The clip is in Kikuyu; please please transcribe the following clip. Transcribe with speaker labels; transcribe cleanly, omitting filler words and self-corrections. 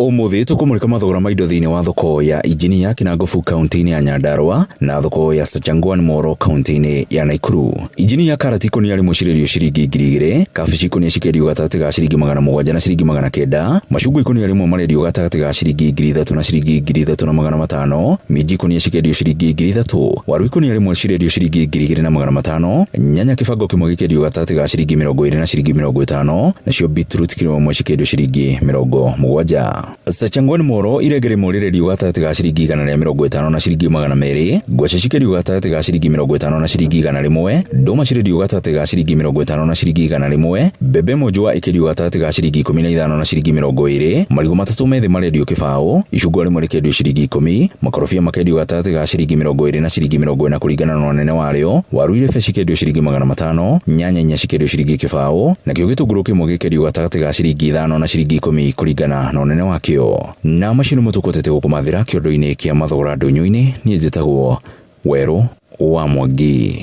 Speaker 1: Ũmũthĩ tũkũmũrĩka mathogora ma indo thĩinĩ wa thoko ya Injinia Kinangofu kaunti-inĩ ya Nyandarua na thoko ya Sachangwan Moro kaunti-inĩ ya Nakuru. Injinia karati ikũnia rĩmwe cirendio ciringi 2000, kabici ikũnia cikendio gatagatĩ ga ciringi 700 na ciringi 900, macungwa ikũnia rĩmwe marendio gatagatĩ ga ciringi 3000 na ciringi 3500, minji ikũnia cikendio ciringi 3000, waru ikũnia rĩmwe cirendio ciringi 2500, nyanya kĩbango kĩmwe gĩkendio gatagatĩ ga ciringi 20 na ciringi 50, nacio beetroot kiro ĩmwe cikendio ciringi 70. Sachangwan Moro irenge rĩmwe rĩrendio gatagatĩ ga ciringi 150 na ciringi 200, ngwacĩ cikendio gatagatĩ ga ciringi 50 na ciringi 100, ndũma cirendio gatagatĩ ga ciringi 50 na ciringi 100, mbembe ĩmwe njũa ĩkendio gatagatĩ ga ciringi 15 na ciringi 20, marigũ matatũ methĩ marendio kĩbaũ, icungwa rĩmwe rĩkendio ciringi 10, makorobia makendio gatagatĩ ga ciringi 20 na ciringi 40 kũringana na ũnene warĩo, waru irebe cikendio ciringi 500, nyanya inya cikendio ciringi kĩbaũ, nakĩo gĩtũngũrũ kĩmwe gĩkendio gatagatĩ ga ciringi 5 na ciringi 10 kũringana na ũnene wakĩo. Na macio nĩmo tũkũhotete gũkũmathĩra kĩondo-inĩ kĩa mathogora ndũnyũ-inĩ. Niĩ njĩtagwo Werũ wa Mwangi.